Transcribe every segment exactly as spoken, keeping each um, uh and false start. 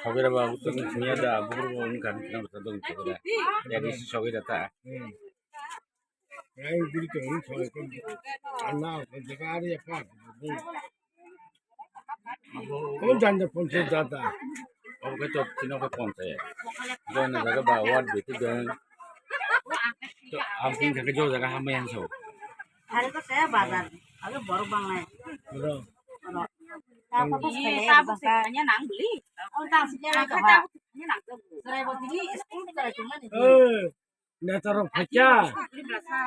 Sogwira ba, buktwng singya da, bukruk bo wngkha, wngkha, wngkha, wngkha, wngkha. Ya, bisi sogwira ta. Ai, biri tong, wngkha, wngkha. Anna, wngkha, jaga ari apa? Wngkha, wngkha, ponchayat jata. Obo khe to, tino khe ponchayat. Join na jaga ba, ward bhitti join. To, ang tin khe jo jaga hamya so. Hari ko saya bazar, age borok bangnai. Ro. Ro. Tabuk se hanya nang beli. Oh, ta sini nang ka. Serai botini school serai cuma ni. Eh, netarok phaikya.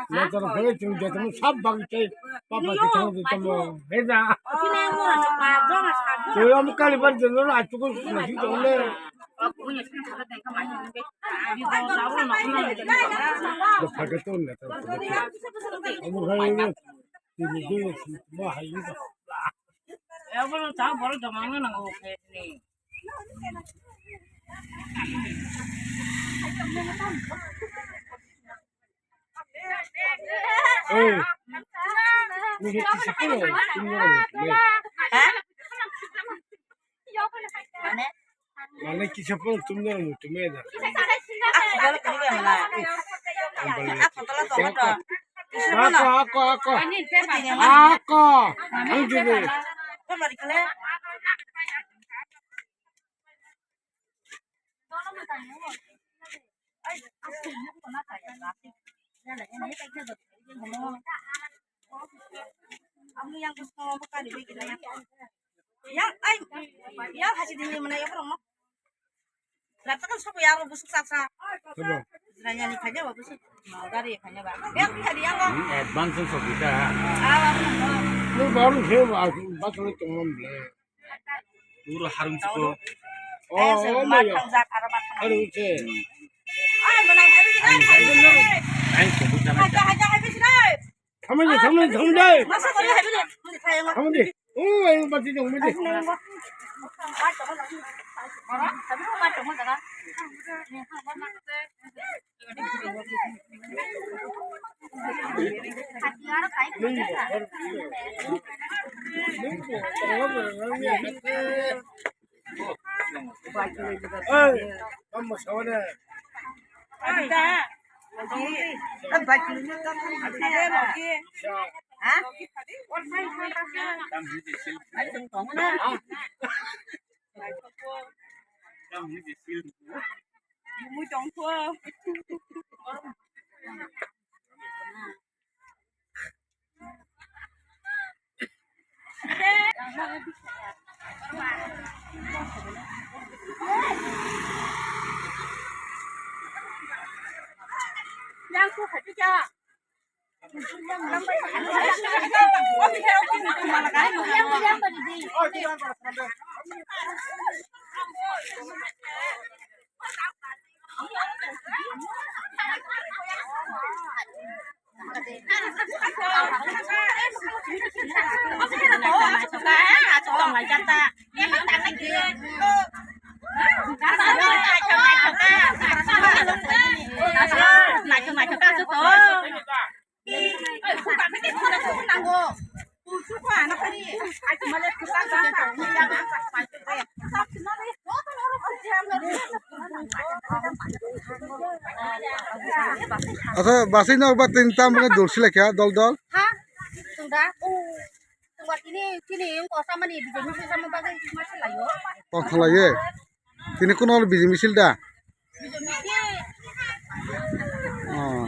Netarok phai chung jotono sab bagi tei papa kitang di tamo. Heda. Sini yang murah cepat, jangan sakit. Joyo mukali bar jono achuku nasi tole. Phaikya to netarok. Amur hai ni. Tini joyo mo hai ni. Ya, boro ta boro joma nang o khe ni. Hey. Ni kisa pun tumno mutume da. Mane kisa pun tumno mutume da. Ako, ako, ako. Ako. Ang jube. Yang, ai, yang haji dini mana ya, bro? Rata kan sopo ya, bro, busuk saksa. Sopo? Jiranya ni kanya, bro, busuk. Mau gari kanya, bro. Ya, tadi yang, bro. Hmm, advance sopo kita. Ah, bro. Lu baru saya, bas lu tengok, bro. Uro harung chiko. Oh, oh, maya. Harung che. Ai, mana, ai, mana, ai, mana. Ai, mana. Ai, mana. Ai, mana. Ai, mana. Thamani, thamani, thamani. Masa kori hai bini. Thamani. Oh, ai, bati dong, bati. Hey, kamu sawana. Asa basai nok ba tin tam bani dul silai kha dol dol. Ha? Tungda. Tungda tini tini ko samani bijai misil sama bagai ma silayo. Tong thalai ye. Tini kuno bijai misil da. Oh.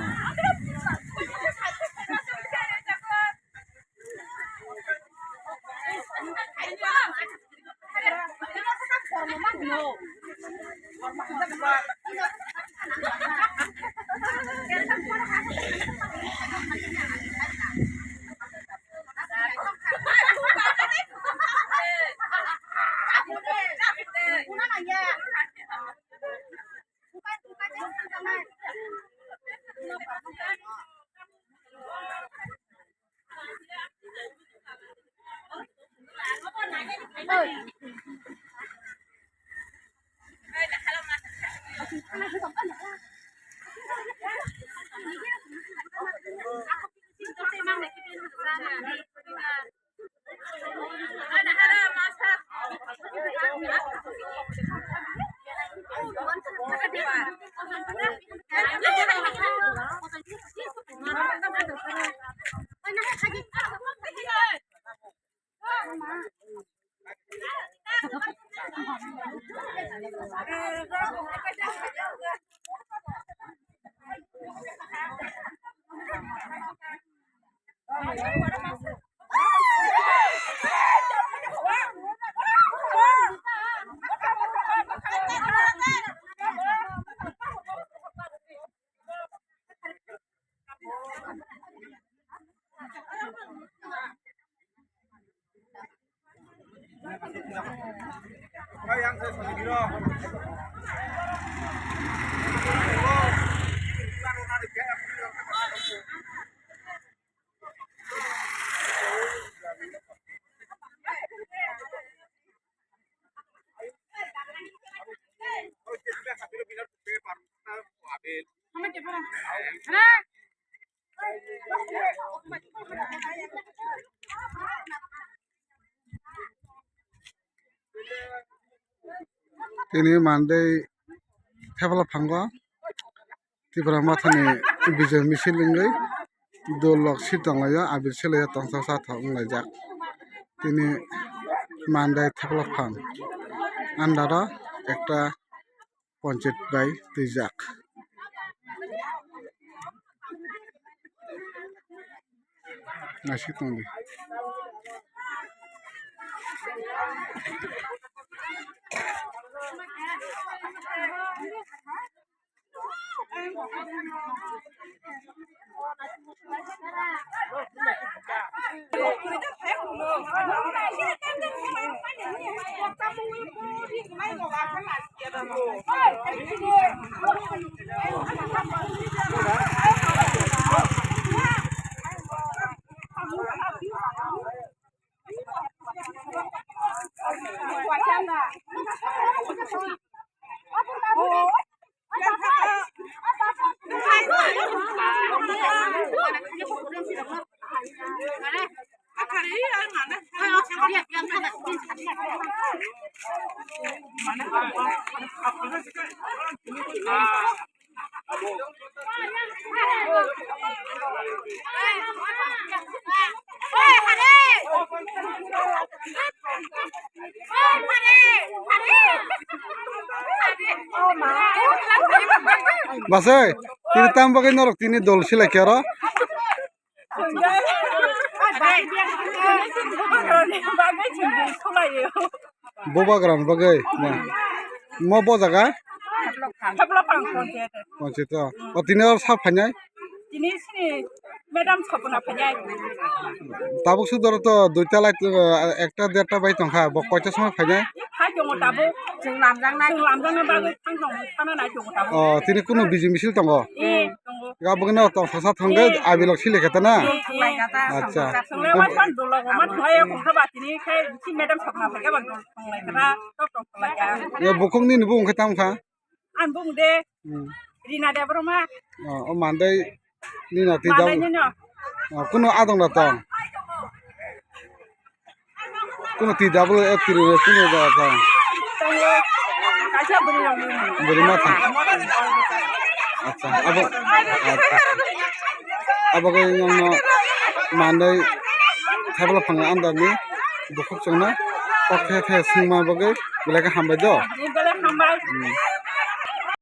Tini mandai thepla phango Tipra Mothani bijai misil wngwi dol rok sitonglaio, abil selaio, tongthoksa thok wnglaijak. Tini mandai thepla phang andaro ekta ponchit bai twijak. Naisik tongdi. Basai, tini tam bagwi norok tini dol silai khe oro? Bubagra ni bagwi na. Mo bo jaga? Ponchayat o. O tini oro sa phainai? Tini sini madam Sapna phainai. Tabuk sudoro to duita light, eh, ekta derta bai tongkha. Bo koita somoi phainai? Phai tongo tabuk. Chwng lamjaknai. Chwng lamjaknai bagwi thang tongo, thana nai tongo tabuk. O, tini kunu bijing misil tongo? Eh, tongo. Ga bwgwino tong sasa thangwi abilok sile khe ta na? Eh, thang lai kha ta. Acha. Thang lai ma san dolo ma thang lai ko kha ba tini khai si madam Sapna phaikha ba dol thang lai kha ta, tok tok thang lai kha. Ya bukhuk nini bumung khe tamo kha? Ang bumung de. Hmm. Rina Debbarma. O, o mandai nini twi mandai dab-, nini. O, kuno adong da tong? Kuno T W F tini kuno jaga kha? Kaisa bwrwi rok ni. Bwrwi ma kha. Acha, abo, acha. Abo khe nangno mandai thepla phang under ni bukhuk chwngno kok the the swngma bagwi belai khe hambai do. Belai hambai. Hmm.